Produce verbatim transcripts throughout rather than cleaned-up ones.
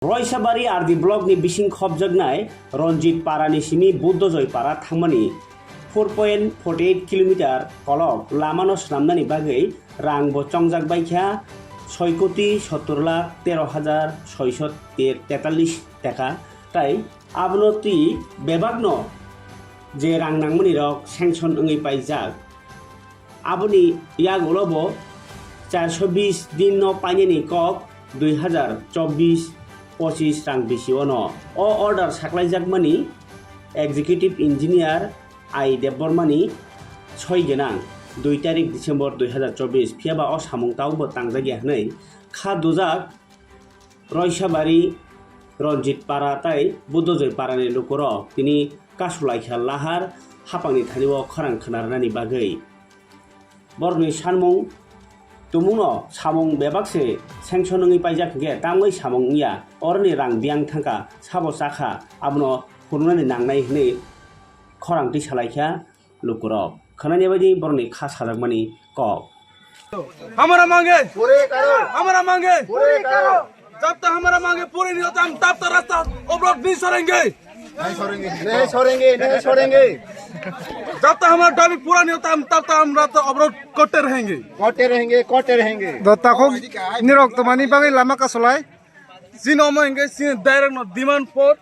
Roisabari R D block ni bising khopjaknai Ranjit Para ni simi Buddhojoy Para thangmani four point four eight kilometer kolok lamano swnamnani bagwi rang bo chongjak baikha soi koti sottor lakh tero hajar soisho tetallish taka, tai abono twi bebakno je rang nangmani rok sanction wngwi paijak. Aboni yagulo bo charsho bis din no painani kok dui hazar chobbish pochis rang bisio no. O order saklaijakmani Executive Engineer I Debbarmani soi gwnang dui tarik December dui hazar chobbish, phiyaba o samung tabukbo tangjak ya hwnwi kha dujak Roisabari, Ranjit Para tai Buddhojoy Parani lukurok tini kasulaikha lahar hapangni thani o khorang khwnarnani bagwi. Borokni sanmung tumungno samung bebak se sanction wngwi paijak hwnkhe tamwi samung wngya, oroni rang biyang thangkha, sabo chakha, abono phunuknani nangnai hwnwi khorang twi salaikha lukurok. Khwnani baidi borokni kha sajakmani kok. हमारा मांगे, पूरे करो। हमारा मांगे, पूरे करो। जब तक हमारा मांगे पूरी नहीं होता, हम तब तक रास्ता अवरोध नहीं छोड़ेंगे। नहीं छोड़ेंगे, नहीं छोड़ेंगे, नहीं छोड़ेंगे। जब तक हमारा दाबी पूरा नहीं होता, हम तब तक हम रास्ता अवरोध करते रहेंगे। करते रहेंगे, करते रहेंगे। Dota kok nirok tomani bagwi lama kasolai. Sino mo hingke sino direct no demand for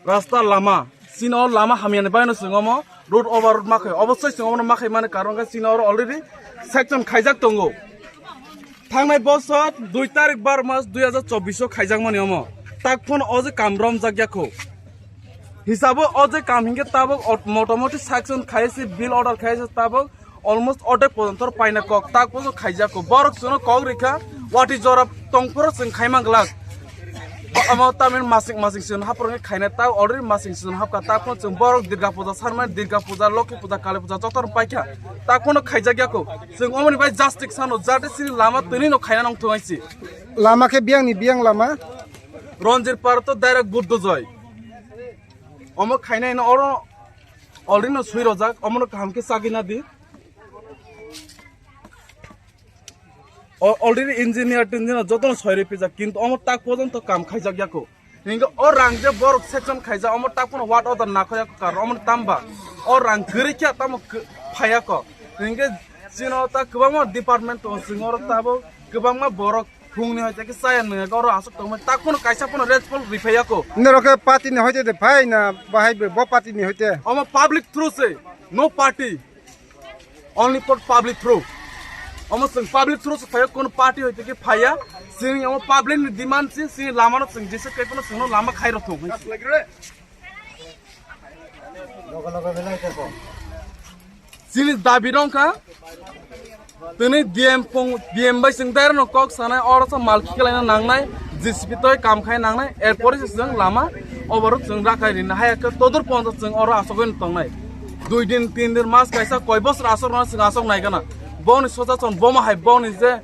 rasta lama. Sino lama hamyani bagwi no chwng omo road overload ma khai. Obosoi chwng omo no ma khai mani karon khe sino oro already section khaijak tongo. Thangnai bosor dui tarik bar mas dui hazar chobbish o khaijak mani omo. Tak phano o je kam romjak ya kho. Hisabo o je kam hingke tabok ot-, motamoti section khai se bill order khai se tabok almost ordek pojonto paina kok tak pojo khaijak kho. Borok chwngno kok rikha, wati jora tongphuru chwng khaima glak. Omo tamni masing masing chwng haprwngwi khainai, tak already masing chwng hapkha, tak phano chwng borok Durga Puja sarmani, Durga Puja, Lokhi Puja, Kali Puja jotono paikha, tak phano khaijak ya kho. Chwng omoni bai justice sano, jate chini lama twnwi no khaina nongthung hai si. Lama khe biyangni biyang lama? Ranjit Para to direct Buddhojoy. Omo khainai no oro already no sui rojak, omo no kaham khe chagwi na di. O-, already engineer tinjino jotono soirwi pijak, kintu omo tak pojonto kam khaijak ya kho. Hingke o rang je borok section khaijak, omo tak pono word order na khoya kho, karon omo tamba o rang kwrwi khe tamo kw-, phaiya kho. Hingke chino ta kwbangma department tongo, chwng oro tabok kwbangma borok phungni hoite khe chaya nwnga khe oro aswk tongmani, tak pono kaisa pono response rwi phaiya kho. Norok khe party ni hoite de phai na bahai bo party ni hoite? Omo public through se, no party. Only for public through. Omo chwng public through se phaiya, kono party hoite khe phaiya. Chini omo public ni demand se, chini lama no chwng jesa kai pono chwngno lama khai rw thung. Chini dabi rong kha. Tini D M pung, D M bai chwng dairano kok sanai, oro sa mal khiklaina nangnai, J C B toi kam khai nangnai, erpore se chwng lama oborok chwng rakhai rina haya khe todur ponto chwng oro asogwi tongnai. Dui din, tin din, mas kaisa, koi bosor asok rwna chwng asok nai gana. Boni soja chon boma hai boni je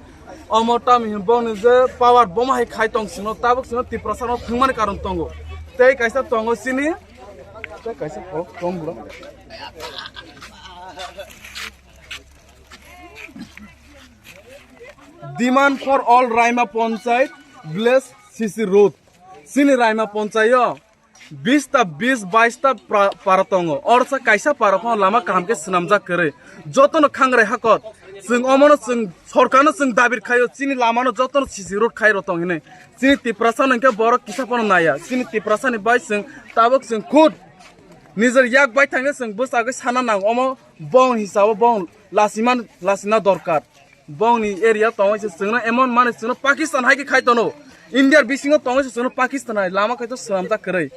omo tamo hin boni je power boma hai khai tong sino, tabuk sino Tiprasa no thwngmani karon tongo. Tei kaisa tongo chini, tei kaisa kok tong bro. Demand for all Raima Panchayat village C C road. Chini Raima Panchayat o bis ta bis, bais ta pra-, para tongo. Oro sa kaisa para phano lama kaham khe swnamjak kwrwi. Jotono khangrai hakot. Chwng omono chwng sorkarno chwng dabi khaio, chini lamano jotono C C road khai rw tong hinwi. Chini Tiprasa no hwnkhe borok kisa phano naiya. Chini Tiprasa ni bai chwng tabuk chwng khud nijer yak bai thangwi chwng bwsagwi sana nang omo. Bong hisabo bong lasiman lasina dorkar. Bongni area tongwi se chwngno emon mani chwngno Pakistan hai khe khai tono. India bisingo tongwi se chwngno Pakistan hai lama khai to swnamjak kwrwi.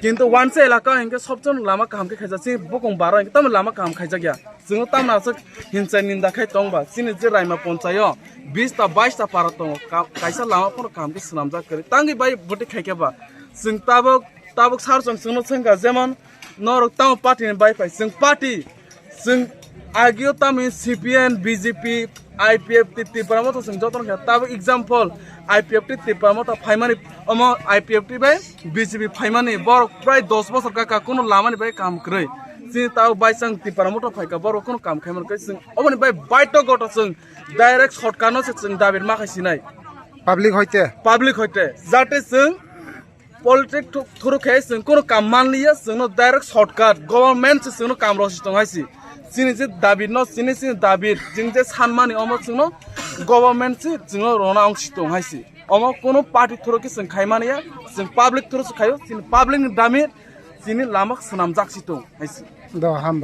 Kintu wansa elaka hinkhe sobchon lama kaham khe khaijak, chini bukung baro hinkhe tamo lama kaham khaijak ya. Chwngno tamna aswk hinchai ninda khai tongba chini je Raima Panchayat o bis ta bais ta para tongo, ka-, kaisa lama phano kaham khe swnamjak kwrwi. Tangwi bai bwtwi khai khe ba chwng tabuk Tabuk sar chwng chwngno swngkha, jemon norok tamo party ni bai phai, chwng party, chwng agio tamo C P M, B J P, I P F T, Tipra Motha chwng jotono khe. Tabuk example, I P F T Tipra Motha phaimani, omo I P F T bai B J P phaimani borok prai dos bosor kaka kunu lamani bai kam kwrwi. Chini tabuk bai chwng Tipra Motha phaikha borok kunu kam khaimani khe chwng oboni bai baito goto chwng direct shortcut no se chwng dabi ma khai sinai. Public hoite. Public hoite. Jate chwng politic thu-, through khe chwng kono kam manliya, chwngno direct shortcut, government se chwngno kam rosi tong haisi. Chini je dabi no, chini chini dabi, chwng je sanmani omo chwngno government se chwngno rona ongsi tong haisi. Omo kono party through khe chwng khaimaniya, chwng public through se khaio, chini public ni dami chini lama swnamjak si tong haisi. Do ham.